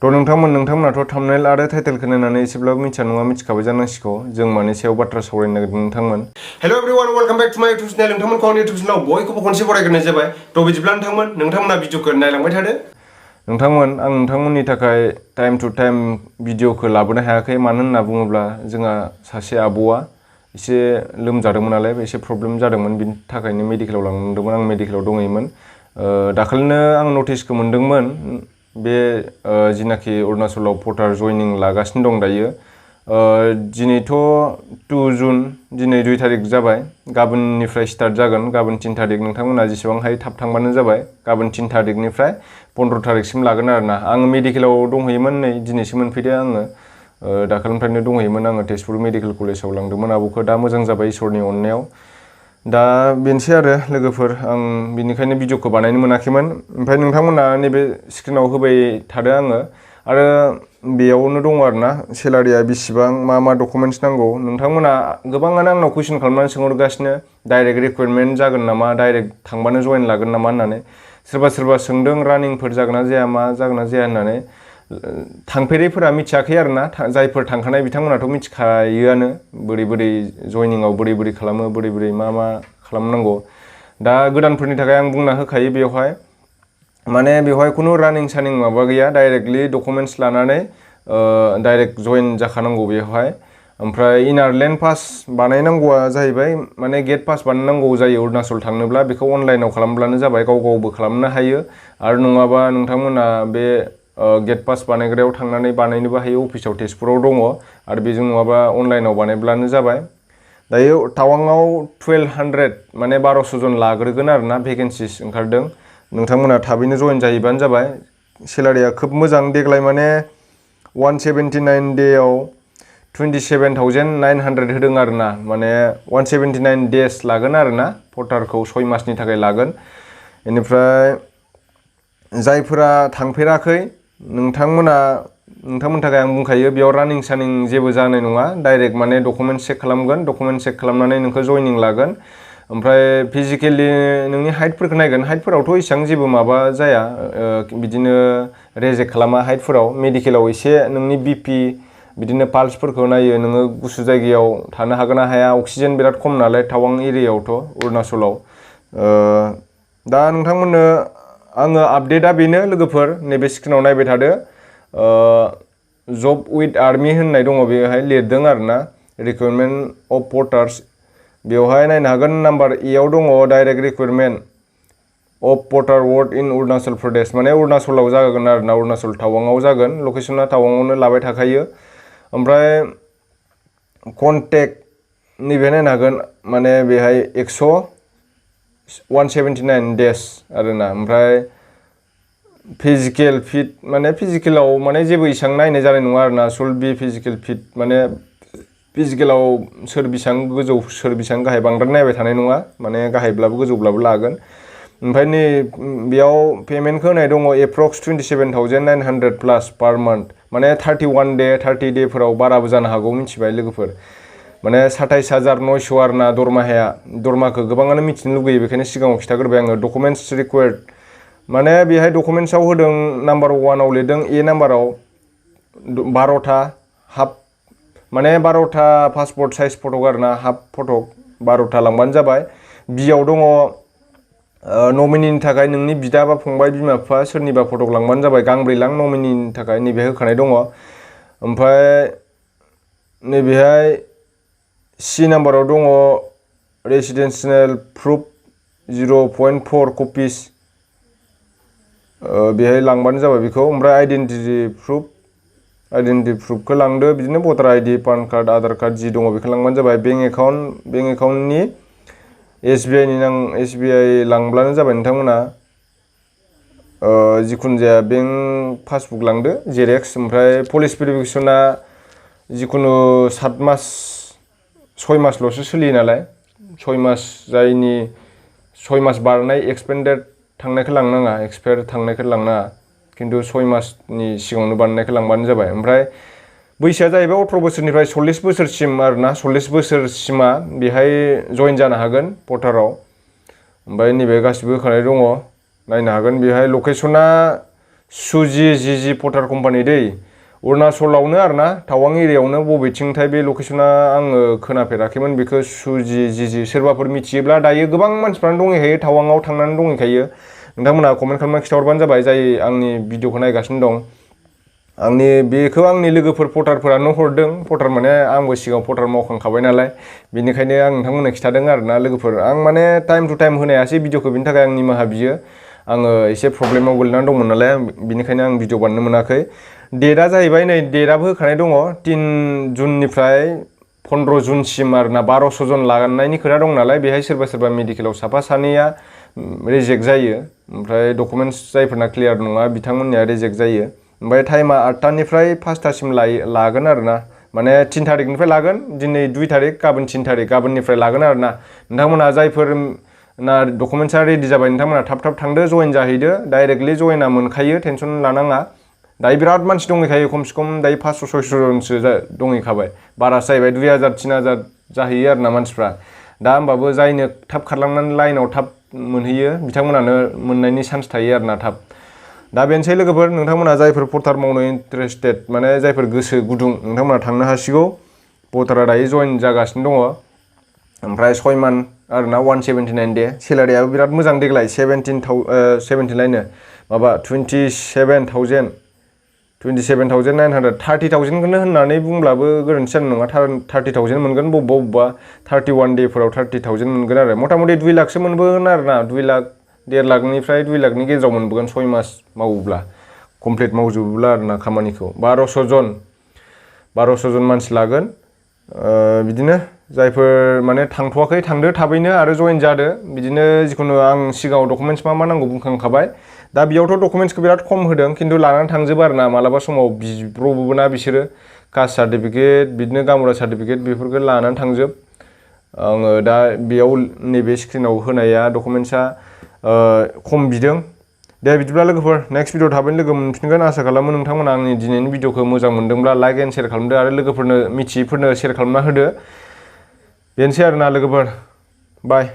थ' नोंथांमोनाथ' थाम्बनेल आरो टाइटेलखौ नायनानै एसेब्लाबो मिथिया नङा मिथिखाबाय जानांसिगौ जों माने सायाव बाथ्रा सावरायनो नागिरदों नोंथांमोन। हेल' एभ्रिवान वेलकाम बेक टु माय इउटुब चेनेल नोंथांमोनखौ आंनि इउटुब चेनेलाव बयखौबो खनसे बरायग्रोनाय जाबाय। थ' बिदिब्ला नोंथांमोना भिडिअखौ नायलांबाय थादो। नोंथांमोन आं नोंथांमोननि थाखाय टाइम टु टाइम भिडिअखौ लाबोनो हायाखै मानो होनना बुङोब्ला जोंहा सासे आब'आ एसे लोमजादोंमोन नालाय एसे प्रब्लेम जादोंमोन बिनि थाखायनो मेडिकेलाव लांदोंमोन आं मेडिकेलाव दङैमोन। दाखालिनो आं नटिसखौ मोनदोंमोन बे जिनाखि अरुणाचलाव पर्टार जयनिं लागासिनो दं दायो। दिनैथ' 2 जुन दिनै 2 तारिख जाबाय गाबोननिफ्राय स्टार्ट जागोन गाबोन 3 तारिख नोंथांमोना जेसेबां हायो थाब थांबानो जाबाय गाबोन 3 तारिखनिफ्राय 15 तारिखसिम लागोन आरोना। आं मेडिकेलाव दंहैयोमोन नै दिनैसो मोनफैदो आङो दाखालिनिफ्रायनो दंहैयोमोन आङो तेजपुर मेडिकेल कलेजाव लांदोंमोन आब'खौ दा मोजां जाबाय इसोरनि अननायाव। दा बेनोसै आरो लोगोफोर आं बिनिखायनो भिडिअखौ बानायनो मोनाखैमोन। ओमफ्राय नोंथांमोना नैबे स्क्रिनाव होबाय थादो आङो आरो बेयावनो दङ आरोना सेलारिया बेसेबां मा डकुमेन्ट्स नांगौ नोंथांमोना गोबाङानो आंनाव कुइसन खालामनानै सोंहरगासिनो डाइरेक्ट रिक्रुइटमेन्ट जागोन नामा डाइरेक्ट थांबानो जइन लागोन नामा होननानै सोरबा सोंदों रानिंफोर जागोन ना जाया मा जागोन ना जाया होननानै थांफेरैफोरा मिथियाखै आरोना जायफोर थांखानाय बिथांमोनाथ' मिथिखायोआनो बोरै जयनिंआव बोरै खालामो बोरै मा खालामनांगौ। दा गोदानफोरनि थाखाय आं बुंना होखायो बेवहाय माने बेवहाय खुनु रानिं सानिं माबा गैया डाइरेक्टलि डकुमेन्ट्स लानानै डाइरेक्ट जइन जाखानांगौ बेवहाय। ओमफ्राय इनारलेण्ड पास बानायनांगौआ जाहैबाय माने गेट पास बानायनांगौ जायो अरुणाचल थांनोब्ला बेखौ अनलाइनाव खालामब्लानो जाबाय गावबो खालामनो हायो आरो नङाबा नोंथांमोना बे गेट पास बानायग्रायाव थांनानै बानायनोबो हायो अफिसाव तेजपुराव दङ आरो बेजों नङाबा अनलाइनाव बानायब्लानो जाबाय। दायो टावांआव 1200 माने 1200 जन लाग्रोगोन आरोना भेकेन्सिस ओंखारदों नोंथांमोना थाबैनो जइन जाहैबानो जाबाय। सेलारिया खोब मोजां देग्लाय माने 179 डेआव 27,900 होदों आरोना माने 179 डेज लागोन आरोना पर्टारखौ 6 मासनि थाखाय लागोन। बेनिफ्राय जायफोरा थांफेराखै नोंथांमोननि थाखाय आं बुंखायो बेयाव रानिं सानिं जेबो जानाय नङा डाइरेक्ट माने डकुमेन्ट चेक खालामगोन डकुमेन्ट चेक खालामनानै नोंखौ जयनिं लागोन। ओमफ्राय फिजिकेलि नोंनि हाइटफोरखौ नायगोन हाइटफोरावथ' इसेबां जेबो माबा जाया बिदिनो रेजेक्ट खालामा हाइटफोराव मेडिकेलाव एसे नोंनि बिपि बिदिनो पाल्सफोरखौ नायो नोङो गुसु जायगायाव थानो हागोन ना हाया अक्सिजेन बिराद खम नालाय टावां एरियायावथ' अरुणाचलाव। दा नोंथांमोननो आङो आपडेटआ बेनो लोगोफोर नैबे स्क्रिनाव नायबाय थादो जब उइथ आर्मि होननाय दङ बेवहाय लिरदों आरोना रिक्रुइटमेन्ट अफ पर्टार्स बेवहाय नायनो हागोन नाम्बार एआव दङ direct recruitment of porter word in Arunachal Pradesh माने अरुणाचलाव जागोन आरोना अरुणाचल टावांआव जागोन लकेसना टावांआवनो लाबाय थाखायो। ओमफ्राय कन्टेक्ट नैबे नायनो हागोन माने बेहाय 179 डेज आरोना। ओमफ्राय फिजिकेल फिट माने फिजिकेलाव माने जेबो इसां नायनाय जानाय नङा आरोना शुड बि फिजिकेल फिट माने फिजिकेलाव सोर बेसेबां गोजौ सोर बेसेबां गाहाय बांद्राय नायबाय थानाय नङा माने गाहायब्लाबो गोजौब्लाबो लागोन। ओमफ्राय नै बेयाव पेमेन्टखौ होनाय दङ एप्रक्स 27,900 प्लास पार मान्थ माने 31 डे 30 डेफोराव बाराबो जानो हागौ मिथिबाय लोगोफोर माने 27,900 आरोना दरमाखौ गोबाङानो मिथिनो लुगैयो बेखायनो सिगाङाव खिथाग्रोबाय आङो। डकुमेन्ट्स रिक्वायर्ड माने बेहाय डकुमेन्ट्सआव होदों नाम्बार 1आव लिरदों ए नाम्बाराव 12था हाफ माने 12था पासपर्ट साइज फटक आरोना हाफ फटक 12था लांबानो जाबाय। बिआव दङ नमिनिनि थाखाय नोंनि बिदा बा फंबाय बिमा बिफा सोरनिबा फटक लांबानो जाबाय गांब्रै लां नमिनिनि थाखाय नैबे होखानाय दङ। ओमफ्राय नैबेहाय सि नाम्बाराव दङ रेसिडेन्सियेल प्रुफ 0.4 कपिस बेहाय लांबानो जाबाय बेखौ। ओमफ्राय आइडेन्टिटि प्रुफखौ लांदो बिदिनो voter ID PAN card Aadhaar card जि दङ बेखौ लांबानो जाबाय। बेंक एकाउन्टनि एसबिआइ लांब्लानो जाबाय नोंथांमोना जिखुनु जाया बेंक पासबुक लांदो जेरेक्स। ओमफ्राय पुलिस भेरिफिकेसना जिखुनु 7 मास 6 मासल'सो सोलियो नालाय 6 मास जायनि 6 मास बारनाय एक्सपेन्डेड थांनायखौ लांनाङा एक्सपायार थांनायखौ लांनाङा खिन्थु 6 मासनि सिगाङावनो बानायनायखौ लांबानो जाबाय। ओमफ्राय बैसोआ जाहैबाय 18 बोसोरनिफ्राय 40 बोसोरसिम आरोना 40 बोसोरसिमा बेहाय जइन जानो हागोन पर्टाराव। ओमफ्राय नैबे गासिबो होखानाय दङ नायनो हागोन बेहाय लकेसना सुजि जिजि पटार कम्पानि दै अरुणाचलावनो आरोना टावां एरियायावनो बबेथिंथाय बे लकेसना आङो खोनाफेराखैमोन बेखौ सुजि जिजि सोरबाफोर मिथियोब्ला दायो गोबां मानसिफ्रानो दंहैखायो टावांआव थांनानै दंहैखायो नोंथांमोना कमेन्ट खालामनानै खिथाहरबानो जाबाय जाय आंनि भिडिअखौ नायगासिनो दं बेखौ आंनि लोगोफोर पटारफोरानो हरदों पटार माने आंबो सिगाङाव पटार मावखांखाबाय नालाय बेनिखायनो आं नोंथांमोननो खिथादों आरोना लोगोफोर आं माने टाइम टु टाइम होनायासै भिडिअखौ बिनि थाखाय आं निमाहा बियो आङो एसे प्रब्लेमाव गोलैनानै दंमोन नालाय बिनिखायनो आं भिडिअ बानायनो मोनाखै डेटआ जाहैबाय नै डेटआबो होखानाय दङ 3 जुननिफ्राय 15 जुनसिम आरोना 1200 जन लागायनायनि खोथा दं नालाय बेहाय सोरबा सोरबा मेडिकेलाव साफा सानैया रिजेक्ट जायो ओमफ्राय डकुमेन्ट्स जायफोरना क्लियार नङा बिथांमोननिया रिजेक्ट जायो ओमफ्राय टाइमा 8टानिफ्राय 5टासिम लागोन आरोना माने 3 थारिखनिफ्राय लागोन दिनै 2 थारिख गाबोन 3 थारिख गाबोननिफ्राय लागोन आरोना नोंथांमोना जायफोर ना डकुमेन्ट्सआ रेडि जाबाय नोंथांमोना थाब थाब थांदो जइन जाहैदो डाइरेक्टलि जइना मोनखायो टेनसन लानाङा दायो बिराद मानसि दंहैखायो खमसे खम दायो 500-600 जनसो दंहैखाबाय बारासो जाहैबाय 2000-3000 जाहैयो आरोना मानसिफ्रा दा होमबाबो जायनो थाब खारलांनानै लाइनाव थाब मोनहैयो बिथांमोनानो मोननायनि चान्स थायो आरोना थाब दा बेनोसै लोगोफोर नोंथांमोना जायफोर पटार मावनो इन्टारेस्टेड माने जायफोर गोसो गुदुं नोंथांमोना थांनो हासिगौ पटारा दायो जइन जागासिनो दङ ओमफ्राय 6 मान्थ आरोना 179 डे सेलारियाबो बिराद मोजां देग्लाय 17 लायनो माबा 27,900 30,000खौनो होननानै बुंब्लाबो गोरोन्थि जानाय नङा 30,000 मोनगोन बबेबा 31 डेफोराव 30,000 मोनगोन आरो मथा मथि 2 लाखसो मोनबोगोन आरोना 2 लाख 1.5 लाखनिफ्राय 2 लाखनि गेजेराव मोनबोगोन 6 मास मावोब्ला कमप्लिट मावजोबोब्ला आरोना खामानिखौ 1200 जन मानसि लागोन बिदिनो जायफोर माने थांथ'वाखै थांदो थाबैनो आरो जइन जादो बिदिनो जिखुनु आं सिगाङाव डकुमेन्ट्स मा नांगौ बुंखांखाबाय दा बेयावथ' डकुमेन्ट्सखौ बिराद खम होदों खिन्थु लानानै थांजोबो आरोना मालाबा समाव बिब्रबोना बिसोरो कास्ट सार्टिफिकेट बिदिनो गामुरा सार्टिफिकेट बेफोरखौ लानानै थांजोब आङो दा बेयाव नैबे स्क्रिनाव होनाया डकुमेन्ट्सआ खम बिदों दे बिदिब्ला लोगोफोर नेक्स्ट भिडिअ थाबैनो लोगो मोनफिनगोन आसा खालामो नोंथांमोना आंनि दिनैनि भिडिअखौ मोजां मोनदोंब्ला लाइक एन्ड शेयार खालामदो आरो लोगोफोरनो मिथियैफोरनो शेयार खालामना होदो बेनोसै आरोना लोगोफोर बाय